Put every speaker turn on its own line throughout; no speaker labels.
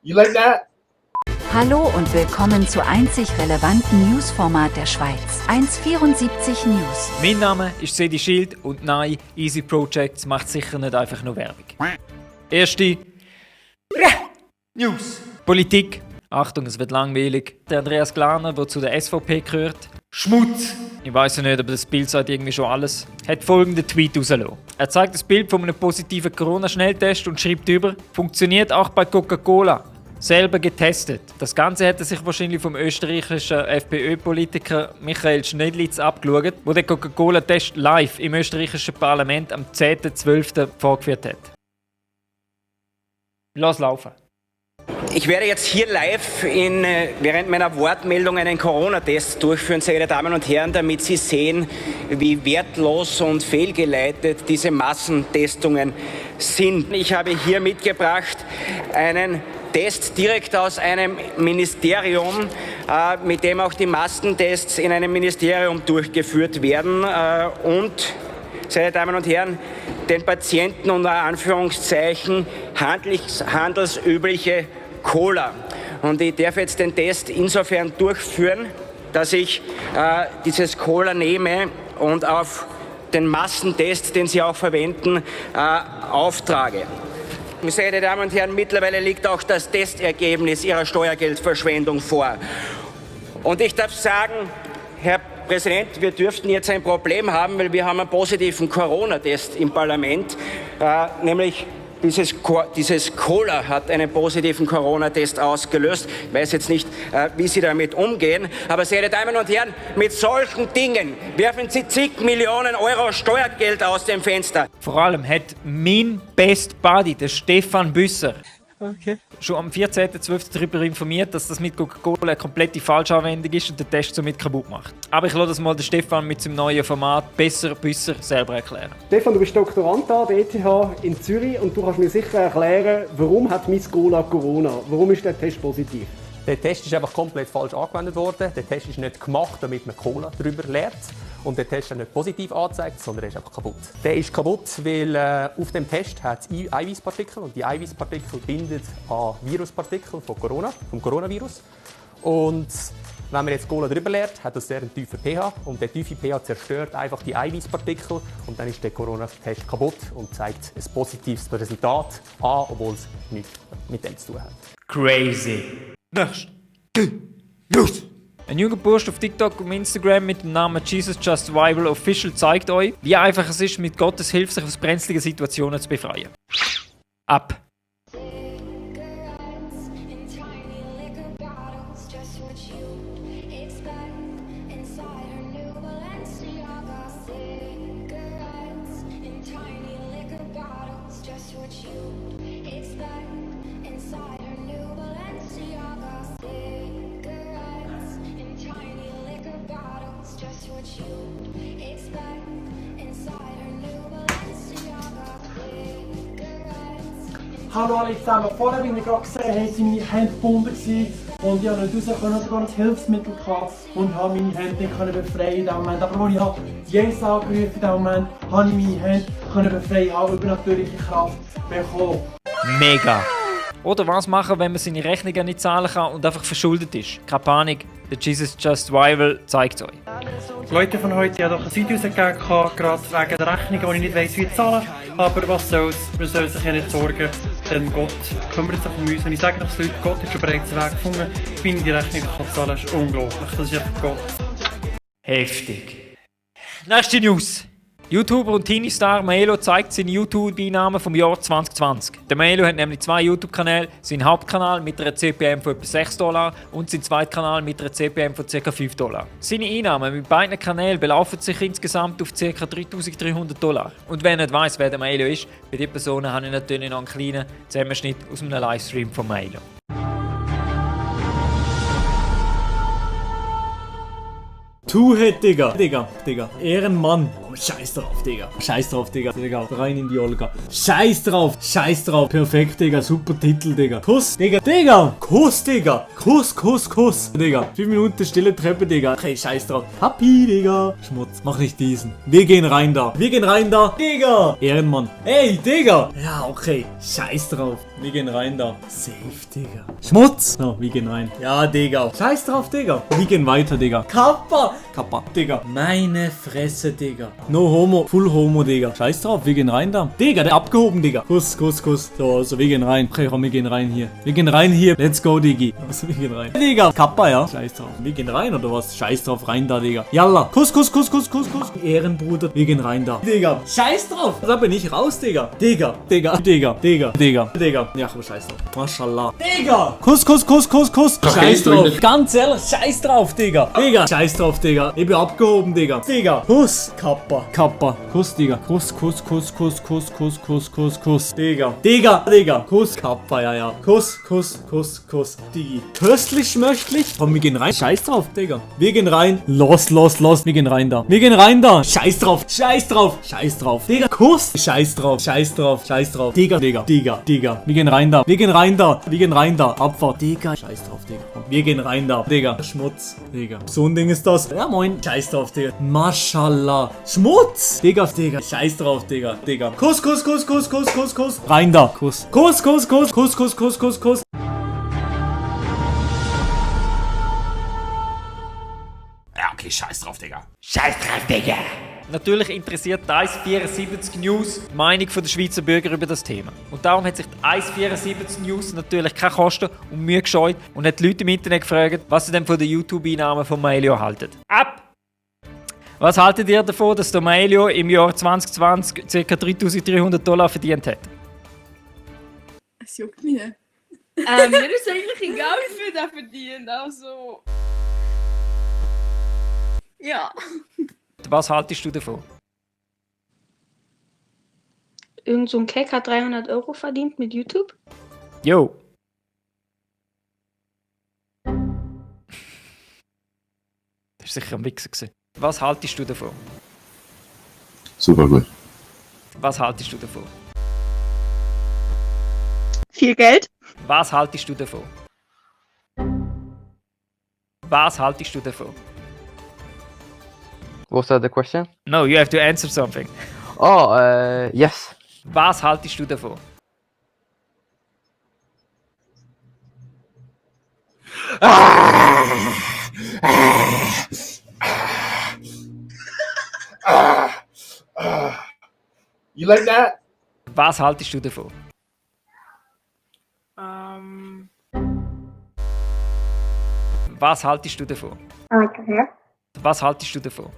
You like that?
Hallo und willkommen zu einzig relevanten Newsformat der Schweiz, 1,74 News.
Mein Name ist Sedi Schild und nein, Easy Projects macht sicher nicht einfach nur Werbung. Erste News. Politik. Achtung, es wird langweilig. Der Andreas Glarner, der zu der SVP gehört. Schmutz! Ich weiss ja nicht, aber das Bild sagt irgendwie schon alles. Hat folgenden Tweet rausgelassen. Er zeigt das Bild von einem positiven Corona-Schnelltest und schreibt über: Funktioniert auch bei Coca-Cola. Selber getestet. Das Ganze hat er sich wahrscheinlich vom österreichischen FPÖ-Politiker Michael Schnedlitz abgeschaut, der den Coca-Cola-Test live im österreichischen Parlament am 10.12. vorgeführt hat. Lass laufen.
Ich werde jetzt hier live während meiner Wortmeldung einen Corona-Test durchführen, sehr geehrte Damen und Herren, damit Sie sehen, wie wertlos und fehlgeleitet diese Massentestungen sind. Ich habe hier mitgebracht einen Test direkt aus einem Ministerium, mit dem auch die Massentests in einem Ministerium durchgeführt werden und, sehr geehrte Damen und Herren, den Patienten unter Anführungszeichen handelsübliche Cola. Und ich darf jetzt den Test insofern durchführen, dass ich dieses Cola nehme und auf den Massentest, den Sie auch verwenden, auftrage. Sehr geehrte Damen und Herren, mittlerweile liegt auch das Testergebnis Ihrer Steuergeldverschwendung vor. Und ich darf sagen, Herr Präsident, wir dürften jetzt ein Problem haben, weil wir haben einen positiven Corona-Test im Parlament, nämlich dieses Cola hat einen positiven Corona-Test ausgelöst. Ich weiß jetzt nicht, wie Sie damit umgehen, aber sehr geehrte Damen und Herren, mit solchen Dingen werfen Sie zig Millionen Euro Steuergeld aus dem Fenster.
Vor allem hat mein Best Buddy, der Stefan Büsser, schon am 14.12. darüber informiert, dass das mit Coca-Cola eine komplette Falschanwendung ist und den Test somit kaputt macht. Aber ich lasse das mal den Stefan mit seinem neuen Format «Besser Büsser» selber erklären.
Stefan, du bist Doktorand an der ETH in Zürich und du kannst mir sicher erklären, warum hat Miss Cola Corona? Warum ist der Test positiv?
Der Test ist einfach komplett falsch angewendet worden. Der Test ist nicht gemacht, damit man Cola darüber lernt. Und der Test ist nicht positiv angezeigt, sondern er ist einfach kaputt. Der ist kaputt, weil auf dem Test hat es Eiweißpartikel und die Eiweißpartikel binden an Viruspartikel vom Coronavirus. Und wenn man jetzt Cola drüber lernt, hat das sehr einen tiefen pH und der tiefe pH zerstört einfach die Eiweißpartikel und dann ist der Corona-Test kaputt und zeigt ein positives Resultat an, obwohl es nichts mit dem zu tun hat.
Crazy. Nächste News. Ein junger Bursch auf TikTok und Instagram mit dem Namen Jesus Just Survival Official zeigt euch, wie einfach es ist, mit Gottes Hilfe sich aus brenzligen Situationen zu befreien. Ab!
Hallo alle zusammen, vorher, wie ihr gerade gesehen habt, sind meine Hände gebunden und ich konnte nicht raus, konnte sogar ein Hilfsmittel gehabt und habe meine Hände nicht befreien in diesem Moment. Aber als ich Jesus angerufen in diesem Moment, habe ich meine Hände befreien, habe übernatürliche Kraft bekommen.
Mega! Oder was machen, wenn man seine Rechnungen nicht zahlen kann und einfach verschuldet ist? Keine Panik, der Jesus Just Survival zeigt es euch.
Leute von heute haben doch ein Video rausgegeben, gerade wegen der Rechnung, die ich nicht weiss, wie ich zahlen. Aber was soll's, man soll sich ja nicht sorgen, denn Gott kümmert sich um uns. Und ich sage noch Leute, Gott hat schon bereits einen Weg gefunden, wie ich die Rechnung zahlen kann. Das ist unglaublich, das ist einfach Gott.
Heftig. Nächste News. YouTuber und Teenie-Star Maelo zeigt seine YouTube-Einnahmen vom Jahr 2020. Der Maelo hat nämlich 2 YouTube-Kanäle, seinen Hauptkanal mit einer CPM von etwa $6 und seinen zweiten Kanal mit einer CPM von ca. $5. Seine Einnahmen mit beiden Kanälen belaufen sich insgesamt auf ca. $3.300. Und wer nicht weiss, wer der Maelo ist, bei dieser Person habe ich natürlich noch einen kleinen Zusammenschnitt aus einem Livestream von Maelo.
Two-Hit, Digga. Ehrenmann.
komm, scheiß drauf, Digga. Scheiß drauf, Digga. Digga, rein in die Olga. Scheiß drauf. Scheiß drauf. Perfekt, Digga. Super Titel, Digga. Kuss, Digga. Digga. Kuss, Digga. Kuss, Kuss, Kuss. Digga. 5 Minuten stille Treppe, Digga. Okay, scheiß drauf. Happy, Digga. Schmutz. Mach nicht diesen. Wir gehen rein da. Wir gehen rein da. Digga. Ehrenmann. Ey, Digga. Ja, okay. Scheiß drauf. Wir gehen rein da. Safe, Digga. Schmutz. So, wir gehen rein. Ja, Digga. Scheiß drauf, Digga. Wir gehen weiter, Digga. Kappa. Kappa. Digga. Meine Fresse, Digga. No homo. Full homo, Digga. Scheiß drauf. Wir gehen rein da. Digga, der abgehoben, Digga. Kuss, Kuss, Kuss. So, also wir gehen rein. Okay, komm, wir gehen rein hier. Wir gehen rein hier. Let's go, Diggi. Also wir gehen rein. Digga. Kappa, ja. Scheiß drauf. Wir gehen rein, oder was? Scheiß drauf. Rein da, Digga. Yalla. Kuss, Kuss, Kuss, Kuss, Kuss, Kuss. Ehrenbruder. Wir gehen rein da. Digga. Scheiß drauf. Da bin ich raus, Digga. Digga. Digga. Digga. Digga. Digga. Digga. Ja, aber scheiß drauf. Mashallah. Digga. Kuss, Kuss, Kuss, Kuss, Kuss. Scheiß drauf. Ganz ehrlich. Scheiß drauf, Digga. Digga. Scheiß drauf, Digga. Ich bin abgehoben, Digga. Digga. Kuss. Kappa. Kappa. Kuss, Digga. Kuss, Kuss, Kuss, Kuss, Kuss, Kuss, Kuss, Kuss, Kuss. Digga. Digga. Digga. Kuss. Kappa, ja, ja. Kuss, Kuss, Kuss, Kuss. Digi. Köstlich, schmöchtlich. Komm, wir gehen rein. Scheiß drauf, Digga. Wir gehen rein. Los, los, los. Wir gehen rein da. Wir gehen rein da. Scheiß drauf. Scheiß drauf. Scheiß drauf. Digga. Kuss. Scheiß drauf. Scheiß drauf. Scheiß drauf. Digga. Digga. Digga. Digga. Wir gehen rein da. Wir gehen rein da. Wir gehen rein da. Abfahrt. Digga. Scheiß drauf, Digga. Komm. Wir gehen rein da. Digga. Schmutz. Digga. So ein Ding ist das. Ja, moin. Scheiß drauf, Digga. Mashallah. Schmutz. Digga. Digga. Scheiß drauf, Digga. Digga. Kuss, Kuss, Kuss, Kuss, Kuss, Kuss, Kuss. Rein da. Kuss. Kuss, Kuss, Kuss, Kuss, Kuss, Kuss, Kuss, Kuss.
Ja, okay, scheiß drauf, Digga.
Scheiß drauf, Digga! Natürlich interessiert die 1,74 News die Meinung der Schweizer Bürger über das Thema. Und darum hat sich die 1,74 News natürlich keine Kosten und Mühe gescheut und hat die Leute im Internet gefragt, was sie denn von den YouTube-Einnahmen von Maelio halten. Ab! Was haltet ihr davon, dass der Maelio im Jahr 2020 ca. $3.300 verdient hat?
Es juckt mich nicht. Mir ist eigentlich egal, wie viel der verdient. Also. Ja.
Was haltest du davon?
Irgend so ein Keck hat 300 € verdient mit YouTube.
Jo. Das war sicher ein Wichser gewesen. Was haltest du davon?
Super gut.
Was haltest du davon?
Viel Geld?
Was haltest du davon? Was haltest du davon?
Was that the question?
No, you have to answer something.
Oh, yes.
Was haltest du davon?
You like that?
Was haltest du davon? Was haltest du davon?
Okay.
Was haltest du davon?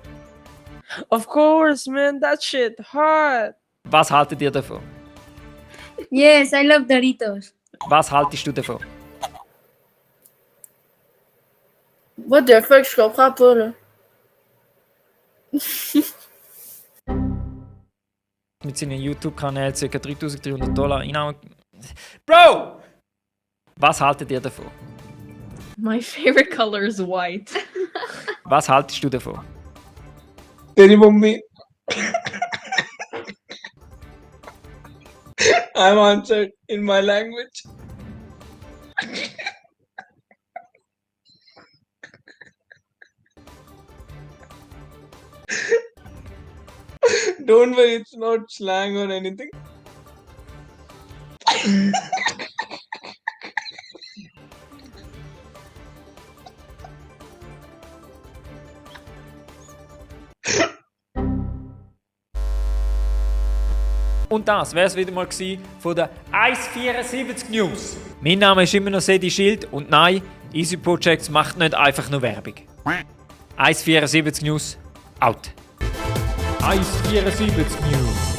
Of course, man, that shit hot.
Was haltet ihr davon?
Yes, I love Doritos.
Was haltest du davon?
What the fuck, je comprends pas, là.
Mit seinem YouTube-Kanal ca. $3.300 Einnahmen. Bro! Was haltet ihr davon?
My favorite color is white.
Was haltest du davon?
तेरी mummy I'm answered in my language. Don't worry, it's not slang or anything.
Und das wäre es wieder mal gewesen von der 1,74 News. Mein Name ist immer noch Sedi Schild und nein, Easy Projects macht nicht einfach nur Werbung. 1,74 News, out. 1,74 News.